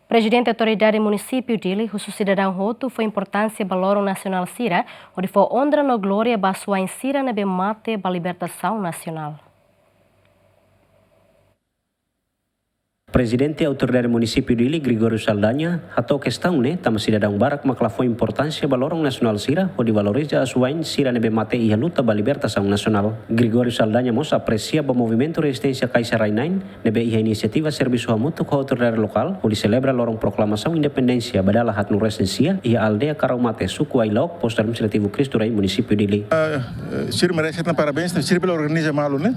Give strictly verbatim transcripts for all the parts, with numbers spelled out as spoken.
Prezidente Autoridade Munisípiu Dili husu sidadaun hotu fó importánsia ba loron nasionál sira, hodi fó onra no glória ba asuwa'in sira ne'ebé mate ba libertasaun nasionál. Prezidente Autoridade Munisípiu Dili, Gregório Saldanha, hato'o kestaun ne'e tanba sidadaun barak mak la fó importánsia ba loron nasionál sira, hodi valoriza asuwa'in sira ne'ebé mate iha luta ba libertasaun nasionál. Gregório Saldanha mós apresia ba Movimentu Rezisténsia Kaixa Rai-Na'in, ne'ebé iha inisiativa servisu hamutuk ho autoridade lokál, hodi selebra loron proklamasaun independénsia ba dala haat-nulu resin sia, iha aldeia Karaumate, suku Ailok, postu administrativu Cristo Rei, munisípiu Dili. Eh, sira merese tan parabéns, sira bele organiza malu ne'e.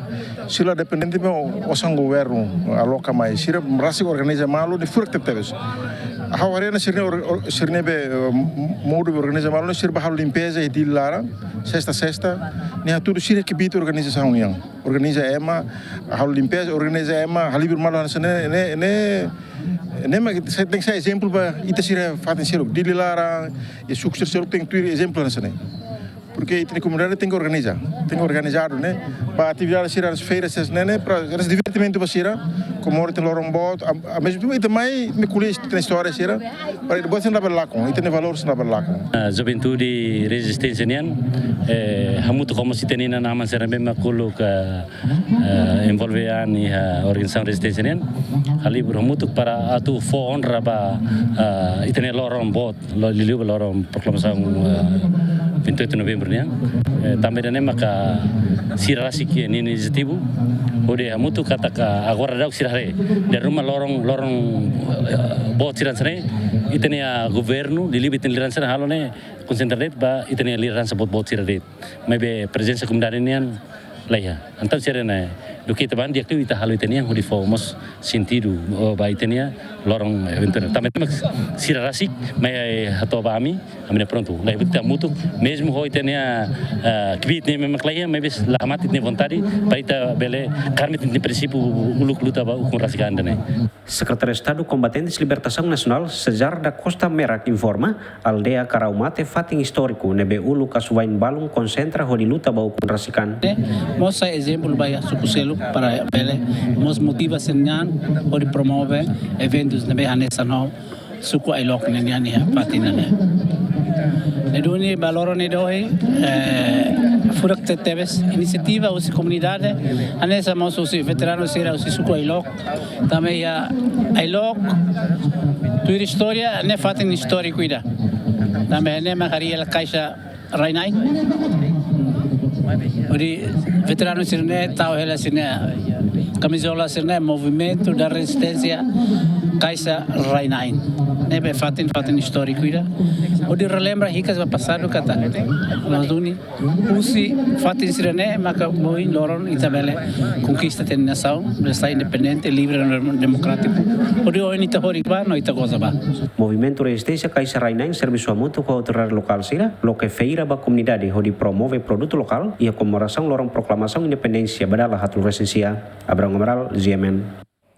Sira la dependente ba osan governu aloka mai. Sira rasik organiza malu ne'e furak tebetebes. Ha'u haree ona sira-nia or-, or-, sira-nia be, eh, modo organiza malu ne'e, sira bá halo limpeza iha Dili laran, sesta-sesta. Ne'e hatudu sira kbiit organizasaun nian. Organiza ema, halo limpeza, organiza ema, halibur malu hanesan ne'e, ne'e, ne'e, ne'e mak tenke sai ezemplu ba ita sira fatin seluk. Dili laran, i suku sira seluk tenke tuir ezemplu hanesan ne'e. Porque ita-nia komunidade tenke organiza, tenke organizadu, ne'e? Ba atividade sira, feira sira, ne'e, ne'e, para divertimentu ba sira, Comoro iha loron boot, a, a mesmo tempo ita mai, ita mai ko'alia ita-nia istória sira, para depois ita labele lakon, ita-nia valór ita labele lakon. A juventude rezisténsia nian, eh, hamutuk ho ita-nia inan-aman sira ne'ebé mak uluk, eh, envolve an iha organizasaun rezisténsia nian, halibur hamutuk para atu fó onra ba, eh, ita-nia loron boot, lo-, liuliu ba loron proklamasaun, eh, vinte e oito de novembro nian. Eh, tanba ida-ne'e maka sira rasik ninia inisiativa, hodi hamutuk katak agora daudaun sira haree. Dala ruma loron, loron, eh, boot sira hanesan ne'e, ita-nia governu, liuliu ba ita-nia lideransa halo ne'e, konsentra de'it ba ita-nia lideransa boot-boot sira de'it. Maibé prezensa komunidade nian laiha. Entaun sira ne'e, duké ita bá di'ak liu ita halo ita-nian hodi fó mós sentidu, oh, ba ita-nia loron eventu ne'e. Tanba mak sira rasik, mai, eh, hato'o ba ami, ami ne'e prontu. Laiha buat ita hamutuk, mezmu ho ita-nia, eh, kbiit ne'e mak laiha, maibé la hamate ita-nia vontade, para ita bele kaer ita-nia prinsípiu uluk luta ba ukun rasik an ida-ne'e. Sekretáriu Estadu Kombatentes Libertasaun Nasionál, César da Costa Merak, informa, aldeia Karaumate fatin istóriku ne'ebé uluk asuwa'in balun konsentra hodi luta ba ukun rasik an. Mós sai ezemplu ba iha suku seluk para bele mós motiva sira-nian hodi promove eventus ne'ebé hanesan ho suku Ailok nian iha fatin ne'e. Ne'e duni ba loron ne'e dohi, eh, furak tebetebes inisiativa husi komunidade, hanesan mós husi veteranu sira husi suku Ailok, tanba iha Ailok, tuir istória, ne'e fatin istóriku ida. Tanba ne'e mak harii hela Kaixa Rai-Na'in. Hodi veteranu sira-ne'e tau hela sira-nia kamizola sira-ne'e, Movimento da Resistência Kaixa Rai-Na'in. Ne'ebé fatin, fatin istóriku ida. Hodi relembra hikas ba pasadu katak, mas duni, husi fatin sira-ne'e maka ohin loron ita bele konkista ita-nia nasaun, bele sai independente, livre no demokrátiku. Hodi ohin ita horik ba, no ita goza ba. Movimentu Rezisténsia Kaixa Rai-Na'in servisu hamutuk ho autoridade lokál sira, loke feira ba komunidade hodi promove produtu lokál iha komemorasaun loron proklamasaun independénsia ba dala haat-nulu resin sia. Abrão Amaral, G M N.